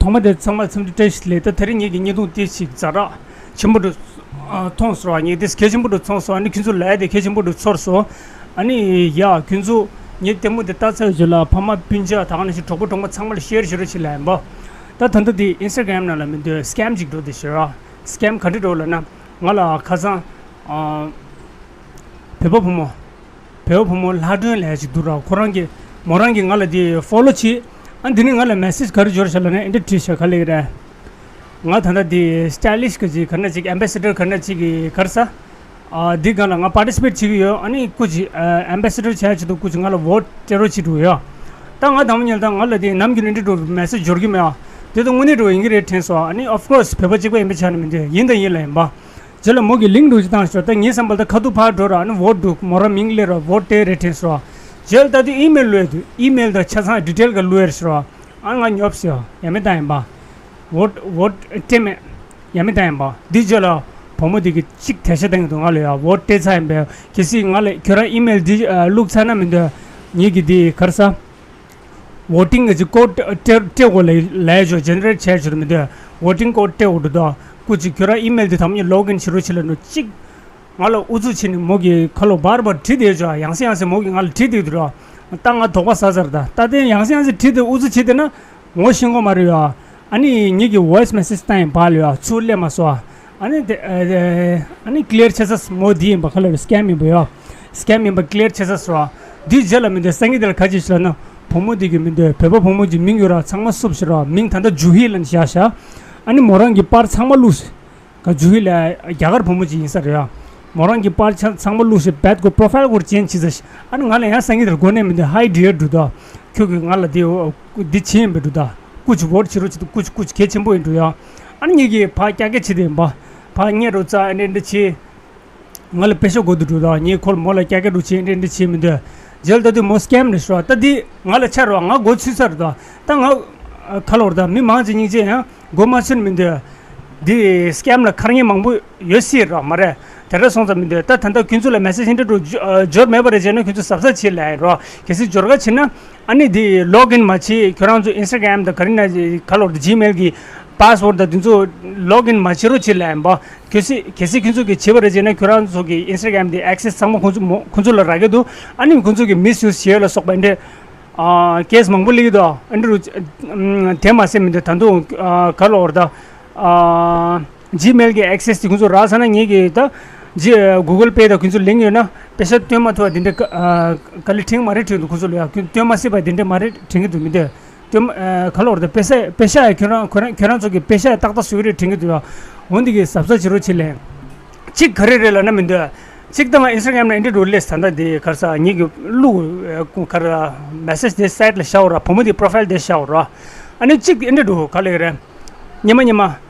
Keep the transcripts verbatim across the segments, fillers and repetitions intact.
ཚང་མ་དེ་ཚང་མ་འཚམས་འདྲི་བཀྲ་ཤིས་བདེ་ལེགས། ད་དེ་རིང་ངེད་ཀྱི་བརྙན་ཐུང་དེ་ཞིག་ཛ་དྲག་ཆེན་པོ་འདྲ་ཨ་མཐོང་སོང་བ། ངེད་དེ་གལ་ཆེན་པོ་འདྲ་མཐོང་སོང་། ཨ་ནི་ཁྱོད་ཚོ་ལ་དེ་གལ་ཆེན་པོ་འདྲ་ཚོར་སོང་། ཨ་ནི་ཡ་ཁྱོད་ཚོ་ངའི་ལྟད་མོ་དེ་ལྟ་ཚར་བའི་རྗེས་ལ་ཕ་མ་སྤུན་ཀྱག་ད་ག་ནང་བཞིན་གྲོགས་པོ་གྲོགས་མོ་ཚང་མ་ལ་ཤེར་ཞུ་རོགས་བྱེད་ལབ་ཡིན་པ། ད་ད་ལྟ་དེ་ཨིན་སི་ཊ་གྷ་རམ་ནང་ལ་མི་འདུག་སི་ཀེམ་ཅིག་འགྲོ་དེ་ཤི་ར། སི་ཀེམ་ག་འདྲ་འགྲོ་ལབ་ན། ང་ལ་ཁ་སང་ཨ་བོད་པ་བུ་མོ། བོད་བུ་མོ་ལྷ་སྒྲོན་ལབ་ཅིག་འདུག་ར། ཁོ་རང་གིས་མོ་རང་གིས་ང་ལ་དེ་ཕོ་ལོ་བྱེད། ཨ་འདི་ནི་ང་ལ་མེ་སེ་ཇི་ག་རེ་འབྱོར་ཤག་ལབ་ན་ཨེ་འདྲ་བྲིས་ཤག་ག་ལེ་རེད། ང་ད་ལྟ་དེ་སི་ཊའི་ལི་ཤི་གི་ཅིག་ག་རེ་ཅིག་ཨེམ་བེ་སེ་ཌར་ག་རེ་ཅིག་གི་ག་རེ་ཟ། ཨ་འདི་སྒང་ལ་ང་པར་ཊི་སི་པེ་ཊི་བྱེད་ཀྱི་ཡོད། ཨ་ནི་སྐུ་མཁྱེན་ཨ་ཨེམ་བེ་སེ་ཌར་བྱས་ཆེད་དུ་སྐུ་མཁྱེན་ང་ལ་ཝོ་ཊི་སྤྲད་རོགས་བྱེད་འདུག་ཡ། ད་ང་དང་པོ་ཉིད་ད་ང་ལ་དེ་ནམ་རྒྱུན་ཨེ་འདྲ་འགྲོ་མེ་སེ་ཇི་འབྱོར་གྱི་མེད་ཨ། དེ་ད་དངོས་གནས་འགྲོ་ཡིན་གྱི་རེད་དྲན་སོང་། ཨ་ནི་ཨོཕ་ཀོ་སི་བོད་པ་གཅིག་པ་ཡིན་པའི་ཆ་ནས་མི་འདོད་ཡིན་དང་ཡིན་ལབ་ཡིན་པ། རྗེས་ལ་མོ་གི་ལིང་ཀི་འདྲ་ཅིག་བཏང་ཤོག་ད་ངའི་བསམ་པ་ལ་ད་ཁ་ཐུག་ཕར་འགྲོ་ར། ཨ་ནི་ཝོ་ཊི་འདུག་མོ་རང་མིང་སླེབས་ར། ཝོ་ཊི་སྤྲད་རེད་དྲན་སོང་། རྗེས་ལ་ད་དུང་ཨི་མེལ་བླུགས་འདུག་ཨི་མེལ་དང་ཆ་ཚང་ཌི་ཊེལ་ག་བླུགས་ཡོད་རེད་ཤག་ཨ་ང་ཉོབ་སོང་། ཡ་མེད་ད་ཡིན་པ། ཝོ་ཊི་ཝོ་ཊི་སྤྲད་མེད། ཡ་མེད་ད་ཡིན་པ། འདི་རྗེས་ལ་བུ་མོ་འདི་གི་གཅིག་དེ་ཤ་བཏང་གི་འདུག་ང་ལ་ཡ་ཝོ་ཊི་སྤྲད་ཚར་ཡིན་པས། གལ་སྲིད་ང་ལ་ཁྱོད་རང་ཨི་མེལ་འདི་ཨ་བླུགས་ཚར་ན་མི་འདོད། ངེད་ཀྱི་འདི་ག་རེ་ཟ། ཝོ་ཊིང་གི་ཅིག་ཀོ་ཌི་སྤྲད་སྤྲད་དགོས་ལ་ལས་ཆོག་ཇེ་ནེ་རེ་ཊི་བྱས་ཆོག་མི་འདོད། ཝོ་ཊིང་ཀོ་ཌི་སྤྲད་དགོས་འདུག་ད་སྐུ་མཁྱེན་ཁྱོད་རང་ཨི་མེལ་འདི་དང་པོ་ཉིད་ལོག་ཨིན་བྱེད་རོགས་བྱེད་ལབ་འདུག་གཅིག་ང་ལ་ཨུ་ཚུགས་བྱས་ནས་མོ་གི་ཁ་ལོ་བར་བར་བྲིས་བསྡད་ཆོག་ཡང་སེ་ཡང་སེ་མོ་གིས་ང་ལ་བྲིས་བསྡད་འདུག་ར། ད་ང་དོགས་པ་ཟ་ཚར། ད་ད་དེ་ཡང་སེ་ཡང་སེ་བྲིས་ཏེ་ཨུ་ཚུགས་བྱེད་བསྡད་ན་ངོ་ཤེས་ཀྱི་མ་རེད་ཡ། ཨ་ནི་ངེད་ཀྱི་ཝོ་ཡི་སི་མེ་སེ་ཇི་བཏང་ཡིན་པ་ལ་ཡ་ཚུར་སླེབས་མ་སོང་། ཨ་ནི་དེ་ཨ་ནི་ཀི་ལི་ཡར་ཆགས་ས་མོ་འདི་ཡིན་པ། ཁ་ལོ་རེ་སི་ཀེམ་ཡིན་པ་ཡ། སི་ཀེམ་ཡིན་པ་ཀི་ལི་ཡར་ཆགས་ས་སོང་། འདི་རྗེས་ལ་མི་འདོད་སང་གི་དེ་ལ་ཁ་ཅིག་ཤི་ལ་ན། བུ་མོ་འདི་གི་མི་འདོད་བོད་པ་བུ་མོ་གི་མིང་ཡོད་ར། ཚང་མ་བསུབ་ཤི་ར། མིང་ད་ལྟ་ཇུ་ཧི་ལབ་ནས་བཞག་ཤག་ཨ་ནི་མོ་རང་གི་པར་ཚང་མ་བླུགས་ཤི། ག་ཇུ་ཧི་ལ་རྒྱ་གར་བུ་མོ་ཅིག་ཡིན་ས་རེད་ཡ། མོ་རང་གི་པར་ཆ་ཚང་མ་བླུགས་ཤིག་བེད་ཀོ་པོ་རོ་ཕའིལ་སྐོར་ཅན་བྱེད་ས་ཤིག་ཨ་ནི་ང་ལ་ཡང་སང་གི་དེར་དགོས་ནས་མི་འདུག་ཧའི་ཌི་ཡར་འབྲུ་དང་། ཁྱོད་ཀྱིས་ང་ལ་འདི་འོ་འདི་བྱེད་ཡིན་པའི་འབྲུ་དང་། སྐུ་མཁྱེན་ཝོ་ཊི་བྱེད་རོགས་བྱེད་དུ། སྐུ་མཁྱེན་གལ་ཆེན་པོ་ཡིན་འབྲུ་ཡ། ཨ་ནི་ངེད་ཀྱིས་ཕར་ཀྱག་ཀྱག་བྱེད་དེ་ཡིན་པ། ཕར་བརྙན་རོ་རྩ་ཨ་འདྲ་འདྲ་བྱེད། ང་ལ་པེ་ཤ་དགོས་འདུག་འབྲུ་དང་། ངས་ཁོ་ལ་མོ་ལ་ཀྱག་ཀྱག་འབྲུ་བྱེད་འདྲ་འདྲ་བྱེད་མི་འདོད། རྗེས་ལ་ད་དུས་མོ་སི་ཀེམ་རེད་ཤག་ད་འདི་ང་ལ་ཆ་རོགས་ང་མགོ་ཚོས་ས་རེད་དོ། ད་ང་ཁ་ལོ་རེ་ད་མི་མང་ཆེ་སྙིང་རྗེ་ཡང་། མགོ་མ་ཚོས་མི་འདོད། འདི་སི་ཀེམ་ལ་ཁར་ཉེན་མང་པོ་ཡོད་སྲིད་རོགས་མ་རེད། དེ་འདྲ་སོང་ཙང་མི་འདོད། ད་ད་ལྟ་ཁྱོད་ཚོ་ལ་མེ་སེ་ཇི་འདྲ་འགྲོ་འབྱོར་མེད་པ་རེད་བྱས་ན་ཁྱོད་ཚོ་གཟབ་གཟབ་བྱེད་ལབ་ཡིན་རོགས། གལ་སྲིད་འབྱོར་ག་བྱེད་ན་ཨ་ནི་འདི་ལོག་ཨིན་མ་བྱེད། ཁྱོད་རང་ཚོ་ཨིན་སི་ཊ་གྷ་རམ་དང་ག་རེ་ན་ག་ལོར་འདི་ཇི་མེལ་གི་པ་སི་ཝར་ཌི་དང་དེ་ཚོ་ལོག་ཨིན་མ་བྱེད་རོགས་བྱེད་ལབ་ཡིན་པ། གལ་སྲིད་གལ་སྲིད་ཁྱོད་ཚོ་གིས་བྱེད་པ་རེད་བྱས་ན་ཁྱོད་རང་ཚོ་གི་ཨིན་སི་ཊ་གྷ་རམ་དེ་ཨེག་སེ་སི་ཚང་མ་ཁོང་ཚོ་མོ་ཁོང་ཚོ་ལ་རག་གི་འདུག་ཨ་ནི་ཁོང་ཚོ་གིས་མིས་ཡུ་སི་བྱེད་ཡ་ལ་སོགས་པ་འདྲ། ཨ་ཀེ་སི་མང་པོ་སླེབས་ཀྱི་འདུག་ཨ་འདྲ་རུ་ཨམ་དེ་མ་ཟད་མི་འདུག་ད་དུང་ཨ་ག་ལོར་ད་ཨ་ཇི་མེལ་གྱི་ཨེག་སེ་སི་དེ་ཁོང་ཚོ་རག་ཚར་ན་ངེད་ཀྱིས་ད་ཇི་གུ་གལ་པེ་དང་ཁོང་ཚོ་ལིང་ཡོད་ན་པེ་ཤ་སྟོན་མ་ཐུབ་པ་དེ་འདྲ་ག་ཨ་ག་ལེ་དྲན་མ་རེད་དྲན་འདུག་ཁོང་ཚོ་ལ་ཡ་སྟོན་མ་སྲིད་པ་དེ་འདྲ་མ་རེད་དྲན་གྱི་འདུག་མི་འདུག་སྟོན་མ་ཨ་ག་ལོར་ད་པེ་ཤ་པེ་ཤ་ཡ་ཁྱོད་རང་ཁྱོད་རང་ཁྱོད་རང་ཚོ་གིས་པེ་ཤ་ཡ་ཏག་ཏག་བཟོ་གི་རེད་དྲན་གྱི་འདུག་ཡ། འོ་འདི་གི་གཟབ་གཟབ་བྱེད་རོགས་བྱེད་ལབ། གཅིག་ག་རེ་རེད་ལབ་ན་མི་འདུག་གཅིག་དང་ཨིན་སི་ཊ་གྷ་རམ་ལ་ཨེ་འདྲ་འགྲོ་ལས་ད་ལྟ་འདི་ག་རེ་ཟ་ངེད་ཀྱི་གླུ་ག་རེ་མེ་སེ་ཇི་དེ་སའིཌ་ལ་བཞག་འོ་ར། བུ་མོ་དེ་པོ་རོ་ཕའིལ་དེ་བཞག་འོ་ར། ཨ་ནི་གཅིག་ཨེ་འདྲ་འགྲོ་ག་ལེ་རེད། ཉི་མ་ཉི་མ།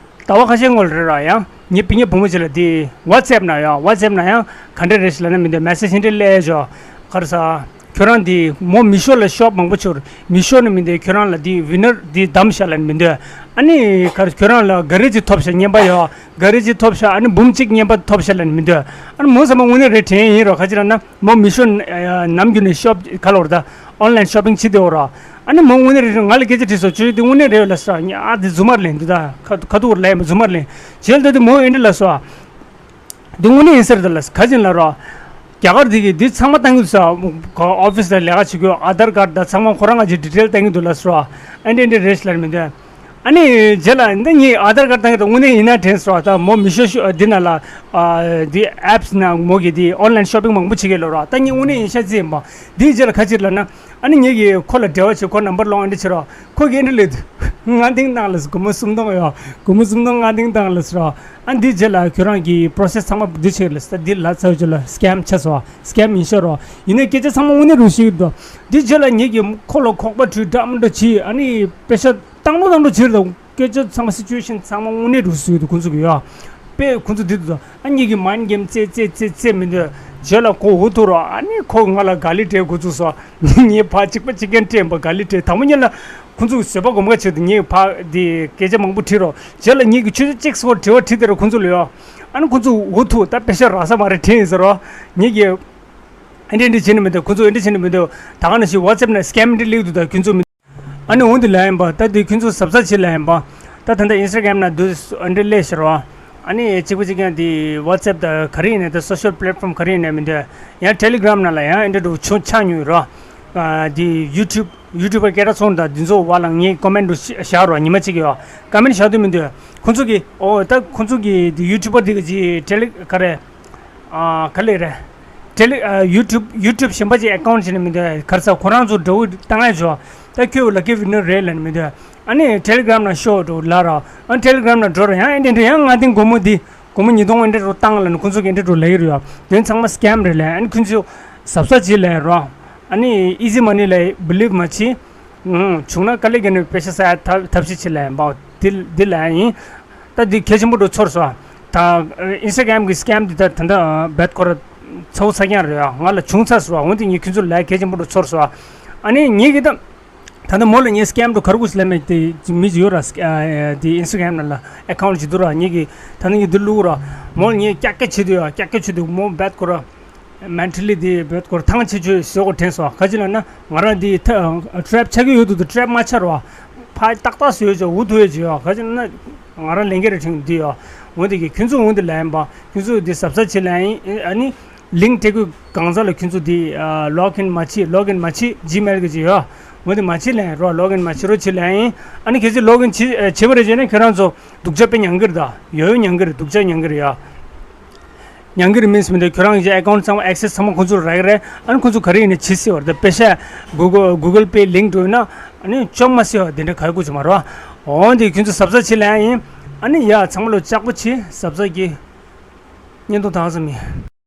ཟླ་བ་ཁ་ཤས་སྔོན་ལ་རེད་ར། ཡང་ངའི་སྤུན་ཀྱག་བུ་མོ་ཅིག་ལ་དེ་ཝ་ཊི་སེབ་ན་ཡང་ཝ་ཊི་སེབ་ན་ཡང་ག་འདྲ་རེད་ལབ་ན་མི་འདུག་མེ་སེ་ཇི་ཨེ་འདྲ་སླེབས་ཆོག་ག་རེ་ཟ། ཁྱོད་རང་འདི་མོ་མི་ཤོ་ལ་ཤོབ་མང་པོ་ཆོར། མི་ཤོ་ནི་མི་འདུག་ཁྱོད་རང་ལ་འདི་ཝི་ནར་འདི་བདམས་ཤག་ལབ་ནི་མི་འདུག་ཨ་ནི་ཁར་ཁྱོད་རང་ལ་ག་རེ་ཅིག་ཐོབ་ཤག་རྔན་པ་ཡོད། ག་རེ་ཅིག་ཐོབ་ཤག་ཨ་ནི་འབུམ་གཅིག་རྔན་པ་ཐོབ་ཤག་ལབ་ནི་མི་འདུག་ཨ་ནི་མོ་ཚང་མ་དངོས་གནས་རེད་དྲན་ཡིན་རོགས། ག་ཅི་ལབ་ན་མོ་མི་ཤོ་ནམ་རྒྱུན་ནས་ཤོབ་ག་ལོར་ད་ཨོན་ལན་ཤོ་པིང་བྱེད་དེ་འོ་ར། ཨ་ནི་མོ་དངོས་གནས་རེད་ང་ལ་སྐད་ཆ་དྲིས་སོང་། ཁྱོད་འདི་དངོས་གནས་རེད་ལབ་སོང་། ཨ་འདི་རྫུན་མ་རེད་ལབ་འདུག་ད་ཁ་ཁ་ཐུག་ལབ་ཡིན་པ་རྫུན་མ་རེད་ལབ། བྱས་ད་འདི་མོ་ཨེ་འདྲ་ལབ་སོང་། འདི་དངོས་གནས་ཡིན་ས་རེད་ད་ལ་ག་ཅིག་ལབ་རོགས། རྒྱ་གར་འདི་གིས་འདི་ཚང་མ་བཏང་གི་འདུག་ས། ཨོ་ཕི་སི་ལ་ལས་ཀ་བྱེད་རྒྱུ་ཨ་དྷར་ཀར་ད་ཚང་མ་ཁོ་རང་ང་ཅིག་ཌི་ཊེལ་བཏང་གི་འདུག་ལབ་སོང་། ཨ་འདྲ་འདྲ་རེད་ལབ་མི་འདུག་ཨ་ནི་རྗེས་ལ་འདི་ངས་ཨ་དྷར་ཀར་བཏང་གི་འདུག་དངོས་གནས་ཡིན་ན་དྲན་སོང་། ད་མོ་མི་ཤོ་ཤོ་འདི་ན་ལ་འདི་ཨེབ་སི་ན་མོ་གིས་འདི་ཨོན་ལན་ཤོ་པིང་མང་པོ་བྱེད་ཀྱི་ལབ་རོགས། ད་ངས་དངོས་གནས་ཡིན་ཤག་ཅི་ཡིན་པ་འདིའི་རྗེས་ལ་ག་ཅིག་ལབ་ན། ཨ་ནི་ངེད་ཀྱིས་ཁོ་ལ་འབྲེལ་བ་བྱེད་ཁོ་ནམ་བར་ལོང་ཨ་འདྲ་བྱེད་རོགས། ཁོ་གིས་ཨེ་འདྲ་ལབ་འདུག་སྔ་འདིང་བཏང་ལ་སྒོར་མོ་སུམ་སྟོང་ཡོད། སྒོར་མོ་སུམ་སྟོང་སྔ་འདིང་བཏང་ལ་ཟེར་རོགས། ཨ་འདིའི་རྗེས་ལ་ཁྱོད་རང་གི་པོ་རོ་སེ་སི་ཚང་མ་འདི་བྱེད་ལ་ཟེར། འདི་ལབ་ཚར་རྗེས་ལ་སི་ཀེམ་ཆགས་སོང་། སི་ཀེམ་ཡིན་ཤག་རོགས། ཡིན་ནའི་སྐད་ཆ་ཚང་མ་དངོས་གནས་རུ་ཞིག་འདུག་འདིའི་རྗེས་ལ་ངེད་ཀྱིས་ཁོ་ལ་ཁོག་པ་བྲུས་འདྲ་མི་འདྲ་བྱས། ཨ་ནི་པེ་ཤ་བཏང་ལོ་བཏང་ལོ་བྱས་རེད། སྐད་ཆ་ཚང་མ་སི་ཅུ་ཨེ་ཤན་ཚང་མ་དངོས་གནས་རུ་ཞིག་འདུག་ཁོང་ཚོ་གི་ཡོད། པས་ཁོང་ཚོ་འདི་འདུག་ཨ་ངེད་ཀྱིས་མའིན་ཌི་གེམ་རྩེ་རྩེ་རྩེ་རྩེ་མི་འདོད། རྗེས་ལ་ཁོ་འུ་ཐུག་རོགས། ཨ་ནི་ཁོ་ང་ལ་དགའ་ལི་སྤྲད་འགོ་བཙུགས་སོང་། ངས་ཕར་གཅིག་པ་གཅིག་རྐྱང་སྤྲད་པ་དགའ་ལི་སྤྲད། དང་པོ་ཉིད་ལ་ཁོང་ཚོ་བཟོད་པ་སྒོམ་ག་ཆེད་དུ་ངས་ཕར་དེ་སྐད་ཆ་མང་པོ་དྲིས་རོགས། རྗེས་ལ་ངེད་ཀྱིས་ཆུ་ཚོད་གཅིག་སྐོར་དྲི་བ་དྲིས་དེ་རུ་ཁོང་ཚོ་ལ་ཡོད། ཨ་ནི་ཁོང་ཚོ་འུ་ཐུག་ད་པེ་ཤ་རག་ས་མ་རེད་དྲན་ཡིན་ཟེར་རོགས། ངེད་ཀྱིས་ཨེ་འདྲ་འདྲ་བྱེད་ནི་མི་འདུག་ཁོང་ཚོ་ཨེ་འདྲ་བྱེད་ནི་མི་འདུག་ད་ག་ནང་བཞིན་ཝ་ཊི་སེབ་ན་སི་ཀེམ་འདྲ་སླེབས་འདུག་ད་ཁྱོད་ཚོ་མི། ཨ་ནི་འོང་དེ་ལ་ཡིན་པ་ད་དེ་ཁྱོད་ཚོ་གཟབ་གཟབ་བྱེད་ལ་ཡིན་པ། ད་ད་ལྟ་Instagram་ན་དུ་ཨ་འདྲ་ལས་ཤར་བ། ཨ་ནི་གཅིག་པ་གཅིག་ཀྱང་དེ་WhatsApp་ད་ག་རེ་ཡིན་ནའི་ད་social platform་ག་རེ་ཡིན་ནའི་མི་འདོད། ཡང་Telegram་ནང་ལ་ཡང་ཨ་འདྲ་འགྲོ་ཆུང་ཆགས་མྱོང་ཡོད་རོ། དེ་YouTube YouTuber་སྐད་གྲགས་ཚོང་དང་འདི་ཚོ་བ་ལ་ངས་comment་འགྲོ་བཞག་རོ་ཉི་མ་གཅིག་ཡོད་comment་བཞག་དུས་མི་འདོད་ཁོང་ཚོ་གི་ཨོ་ད་ཁོང་ཚོ་གི་དེ་YouTuber་དེ་གི་ཅི་Tele་ག་རེ། ཨ་ག་ལེ་རེད། Tele་ཨ་YouTube YouTube་གཞན་པ་ཅིག་account་བྱས་ནས་མི་འདུག་ག་རེ་ཟེར་ཁོ་རང་ཚོ་འདྲ་བོ་བཏང་ཡ་ཆོག་ད་ཁྱོད་ལ་ཀི་ཝི་ནོ་རེད་ལ་ནི་མི་འདུག་ཨ་ནི་Telegram་ནང་ཤོག་འགྲོ་ལ་ར། ཨ་Telegram་ནང་འགྲོ་ར་ཡང་ཨེ་འདྲ་འདྲ་ཡང་ང་དེ་སྒོར་མོ་འདི་སྒོར་མོ་ཉིས་སྟོང་ཨེ་འདྲ་རུ་བཏང་ལ་ནི་ཁོ་ཚོ་གི་ཨེ་འདྲ་རུ་ལ་ཡི་རུ་ཡ། དོན་ཚང་མ་scam་རེད་ལ་ཨ་ནི་ཁོ་ཚོ་གཟབ་གཟབ་བྱེད་ལ་ར། ཨ་ནི་easy money་ལ་believe་མ་བྱེད། ཨུམ། བྱུང་ན་དཀའ་ལས་བརྒྱབ་ནས་པེ་ཤ་ཟ་ཡ་ཐབས་ཐབས་ཤེས་བྱེད་ལ་ཡིན་པའོ། འདི་འདི་ལ་ཡིན། ད་འདི་གལ་ཆེན་པོ་འགྲོ་ཚོར་སོང་། ད་Instagram་གི་scam་འདི་ད་ད་ད་བད་ཁོ་ར་ཚ་བོ་ཚ་རྐྱང་རེད་ཡ། ང་ལ་བྱུང་ཚར་སོང་། འོན་ཏེ་ངས་ཁྱོད་ཚོ་ལ་གལ་ཆེན་པོ་འགྲོ་ཚོར་སོང་། ཨ་ནི་ངེད་ཀྱི་ད་ད་ད་མོ་ལ་ངས་scam་འགྲོ་གར་དགོས་ལ་མེད་དེ་མི་ཡོད་ར། འདི་Instagram་ནང་ལ་account་ཅིག་འདུག་ར། ངེད་ཀྱི་ད་ནི་ངས་འདི་བླུག་ར། མོ་ལ་ངས་ཀྱག་ཀྱག་བྱེད་དུས་ཡ་ཀྱག་ཀྱག་བྱེད་དུས་མོ་བད་ཁོ་ར། mentally་དེ་བོད་སྐོར་ཐང་ཆད་ཆོད་བཟོ་དགོས་དྲན་སོང་། ག་ཅི་ལབ་ན་ང་རང་དེ་ཐ་trap་ཆགས་ཀྱི་ཡོད་འདུག་ད་trap་མ་ཆགས་རོགས། ཕ་ཏག་ཏག་བཟོས་ཆོག་འུ་ཐུག་ཡོད་ཅིག་ཡོད། ག་ཅི་ལབ་ན་ང་རང་ལས་འགན་རེ་ཁྲིམས་འདི་ཡོད། འོན་ཏེ་གི་ཁྱོད་ཚོ་འོན་ཏེ་ལན་པ་ཁྱོད་ཚོ་འདི་གཟབ་གཟབ་བྱེད་ལན་ཨ་ནི་link་སྤྲད་དགོས་གང་ཟག་ལ་ཁྱོད་ཚོ་འདི་login་མ་བྱེད་login་མ་བྱེད་Gmail་གི་ཅིག་ཡོད། འོན་ཏེ་མ་བྱེད་ལན་རོགས་login་མ་བྱེད་རོགས་བྱེད་ལན་ཨ་ནི་གལ་སྲིད་login་བྱེད་བྱེད་པ་རེད་བྱས་ན་ཁྱོད་རང་ཚོ་སྡུག་ཅག་དཔེ་མྱང་གི་རེད་ད་ཡོད་ཡོད་མྱང་གི་རེད་སྡུག་ཅག་མྱང་གི་རེད་ཡ། མྱང་གི་རེད་མིན་སྨིན་དེ་ཁྱོད་རང་གི་account་ཚང་མ་access་ཚང་མ་ཁོང་ཚོར་རག་གི་རེད། ཨ་ནི་ཁོང་ཚོ་ག་རེ་ཡིན་ནའི་བྱེད་སྲིད་པ་རེད། དཔེ་ཤ་Google Google Pay link་འགྲོ་ཡོད་ན་ཨ་ནི་ཅོག་མ་སྲིད་པ་དེ་འདྲ་ག་ཡོད་དགོས་ཀྱི་མ་རེད་པ། འོ་འདི་ཁྱོད་ཚོ་གཟབ་གཟབ་བྱེད་ལ་ཡིན། ཨ་ནི་ཡ་ཚང་མ་ལོ་ལྕགས་པོ་བྱེད་གཟབ་གཟབ་གྱིས་བརྙན་ཐུང་དག་ཙམ་ཡིན།